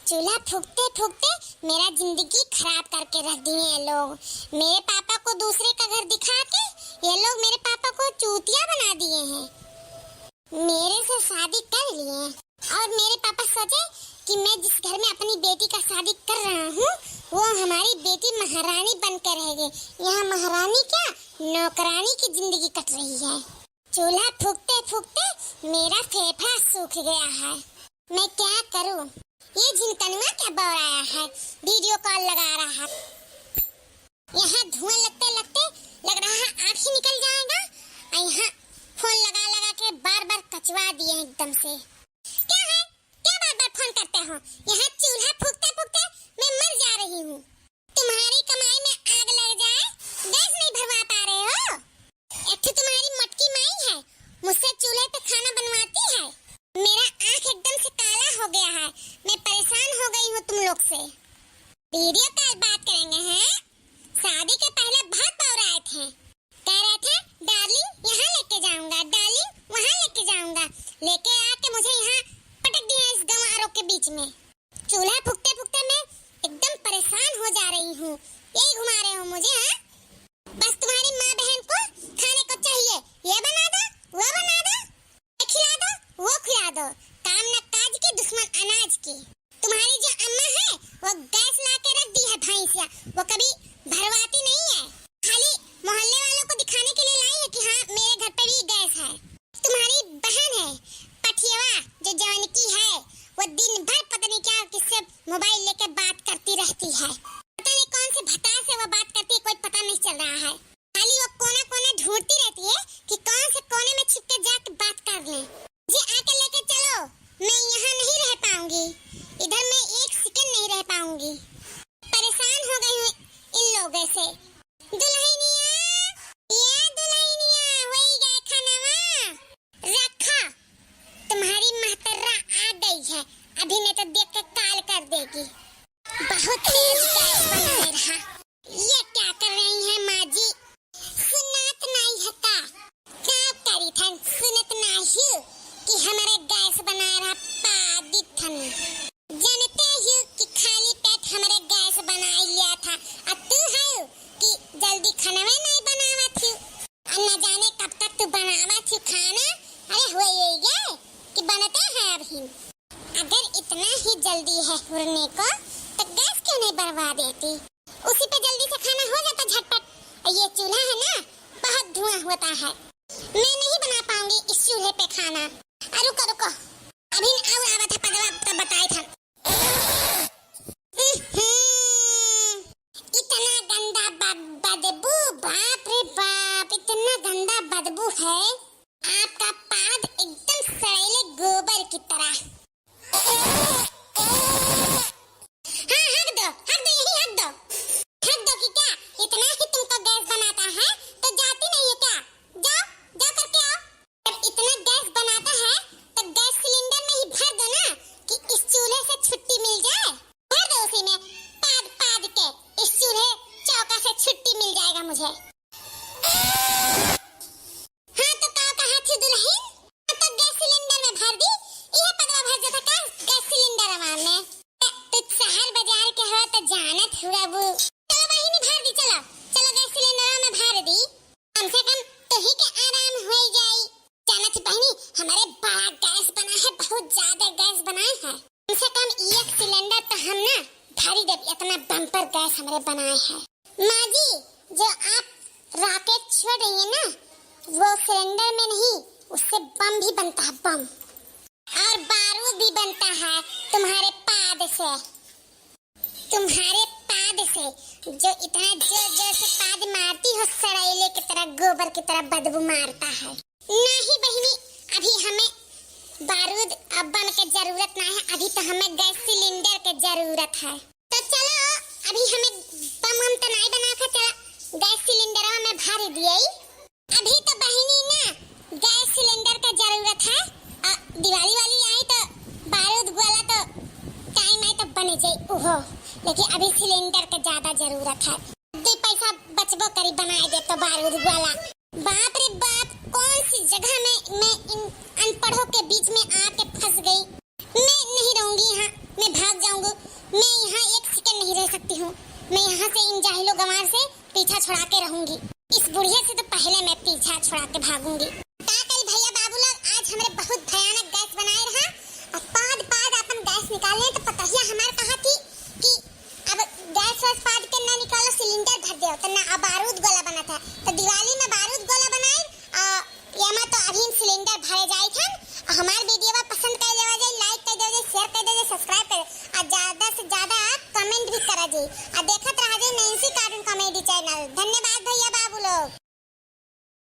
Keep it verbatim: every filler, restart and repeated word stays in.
चूल्हा फूकते फूकते मेरा जिंदगी खराब करके रख दिए ये लोग। मेरे पापा को दूसरे का घर दिखा के ये लोग मेरे पापा को चूतिया बना दिए हैं। मेरे से शादी कर लिए और मेरे पापा सोचे कि मैं जिस घर में अपनी बेटी का शादी कर रहा हूँ, वो हमारी बेटी महारानी बन के रहेगी। यहाँ महारानी क्या, नौकरानी की जिंदगी कट रही है। चूल्हा फूकते फूकते मेरा फेफड़ा सूख गया है। मैं क्या करूँ? ये झिनकनुआ क्या बौराया है, वीडियो कॉल लगा रहा है। यहाँ धुआं लगते लगते लग रहा है आँख ही निकल जाएगा। और यहाँ फोन लगा लगा के बार बार कचवा दिए एकदम से। क्या है, क्या बार बार फोन करते हो? यहाँ चूल्हा फूकते फूकते मैं मर जा रही हूँ। तुम्हारी कमाई में आग लग जाए, गैस नहीं भरवा पा रहे हो। एक तो तुम्हारी मटकी माई है, मुझसे चूल्हे पे खाना बनवाती है। मेरा आँख एकदम से काला हो गया है, मैं परेशान हो गई हूँ तुम लोग से। वीडियो कॉल बात करेंगे हैं? शादी के पहले बहुत बौराए थे, कह रहे थे डार्लिंग यहाँ लेके जाऊंगा, डार्लिंग वहाँ लेके जाऊंगा, लेके आके मुझे यहाँ पटक दिया इस गंवारों के बीच में। चूल्हा फूकते फूकते मैं एकदम परेशान हो जा रही हूँ, यही घुमा रहे हो मुझे, हाँ? बस तुम्हारी माँ बहन को खाने को चाहिए, ये बना दो, वो बना दो, ये खिला दो, वो खिला दो, काम न काज की, दुश्मन अनाज की। तुम्हारी जो अम्मा है, वो गैस ला के रख दी है भैंसिया, वो कभी भरवाती नहीं है, खाली मोहल्ले वालों को दिखाने के लिए लाई है कि हाँ, मेरे घर पे भी गैस है। तुम्हारी बहन है पठियवा, जो जवन की है, वो दिन भर पता नहीं क्या किससे मोबाइल लेके बात करती रहती है। पता नहीं कौन से भतार से वो बात करती है, कोई पता नहीं चल रहा है। खाली वो कोना कोना ढूंढती रहती है कि कौन से कोने में छिप के जाके बात कर लें। मुझे आके लेके चलो, मैं यहाँ नहीं रह पाऊंगी, इधर मैं एक सेकंड नहीं रह पाऊंगी। परेशान हो गई हूँ इन लोगों से। दुल्हनिया, ये दुल्हनिया, होई गए खानवा? रखा, तुम्हारी महतर्रा आ गई है, अभी नहीं तो देख के काल कर देगी। बहुत तेज गैस बनाए रहा। ये क्या कर रही हैं माँ जी? सुनात नाई है का? का करी थन, सुनत नाई कि हमारे गैस बनाए रहा पादी थन। जानते हो कि खाली पेट हमरे गैस बनाई लिया था, आ तू है कि जल्दी खानवे नहीं बनावत हो, आ न जाने कब तक तू बनावत हो खाना। अरे हुए ये कि बनते हैं अभी। अगर इतना ही जल्दी है हुरने को, तो गैस क्यों नहीं बरवा देती? उसी पे जल्दी से खाना हो जाता झटपट। और ये चूल्हा है ना, बहुत धुआं होता है, मैं नहीं बना पाऊंगी इस चूल्हे पे खाना। आ, रुको, रुको, अभी और आवत है पदवा, तब बताए था। हम्म, इतना गंदा ब-, बदबू, बाप रे बाप, इतना गंदा बदबू है। आपका पाद एकदम सड़ैले गोबर की तरह। हाँ, हक दो, हक दो, यही हक दो। हक दो कि क्या? इतना ही तुमको गैस बनाता है, तो जाती नहीं है क्या? जाओ, जाओ करके आओ। जब इतना गैस बनाता है, तो गैस सिलेंडर में ही भर दो ना, कि इस चूल्हे से छुट्टी मिल जाए। भर दो उसी में, पाद पाद के, इस चूल्हे चौका से छुट्टी मिल जाएगा मुझे। हाँ, तो का कहा थी दुल्हन? हाँ, तो गैस सिलेंडर में भर दी, यह पदवा भर जाता का गैस सिलेंडर में। तू शहर बाजार के हो तो जानत हुआ वो। चलो बहिनी, भर दी, चलो, चलो गैस सिलेंडर में भर दी। कम से कम तुही के आराम हो जाई। जानत ही बहिनी, हमारे बड़ा गैस बना है, बहुत ज्यादा गैस बनाए है। कम से कम एक सिलेंडर तो हम ना भरी देब, इतना बम्पर गैस हमारे बनाए है। माँ जी, जो आप रॉकेट छोड़ रही है ना, वो सिलेंडर में नहीं, उससे बम भी बनता है, बम। और बारूद भी बनता है तुम्हारे पाद से, तुम्हारे पाद से, जो इतना जोर जोर से पाद मारती हो, सड़ैले की तरह, गोबर की तरह बदबू मारता है। नहीं बहिनी, अभी हमें बारूद और बम के जरूरत ना है, अभी तो हमें गैस सिलेंडर के जरूरत है। तो चलो, अभी हमें बम हम तो नहीं बना था, चला गैस सिलेंडर में भर दिए। अभी तो बहिनी ना गैस सिलेंडर का जरूरत है, आ, दिवाली वाली आई तो बारूद गोला तो टाइम आई तो बने जाई उहो, लेकिन अभी सिलेंडर का ज्यादा जरूरत है। दो पैसा बचबो करी, बनाए दे तो बारूद गोला। बाप रे बाप, कौन सी जगह में मैं इन अनपढ़ों के बीच में आके फंस गई। मैं नहीं रहूंगी। जी हाँ, मैं भाग जाऊंगी। मैं यहाँ एक सेकंड नहीं रह सकती हूँ। मैं यहाँ से इन जाहिलो गंवार से पीछा छुड़ा के रहूंगी। इस बुढ़िया से तो पहले मैं पीछा छुड़ा के भागूंगी। का करी भैया बाबू लोग, आज हमरे बहुत भयानक गैस बनाए रहा। अब पाद पाद अपन गैस निकाले तो पतोहिया हमार कहा थी कि अब गैस वैस पाद के ना निकालो, सिलेंडर भर दो, तो ना अब बारूद गोला बनत है। तो दिवाली में बारूद गोला बनाए, आ, ये में तो अभी सिलेंडर भरे जाए थे। आ, हमार वीडियो पसंद कर लेवा जाए, लाइक कर देवा जाए, शेयर कर देवा जाए, सब्सक्राइब कर, आ ज्यादा से ज्यादा कमेंट भी करा जाए, आ देखत रहा जाए नैन्सी कार्टून कॉमेडी चैनल। धन्यवाद।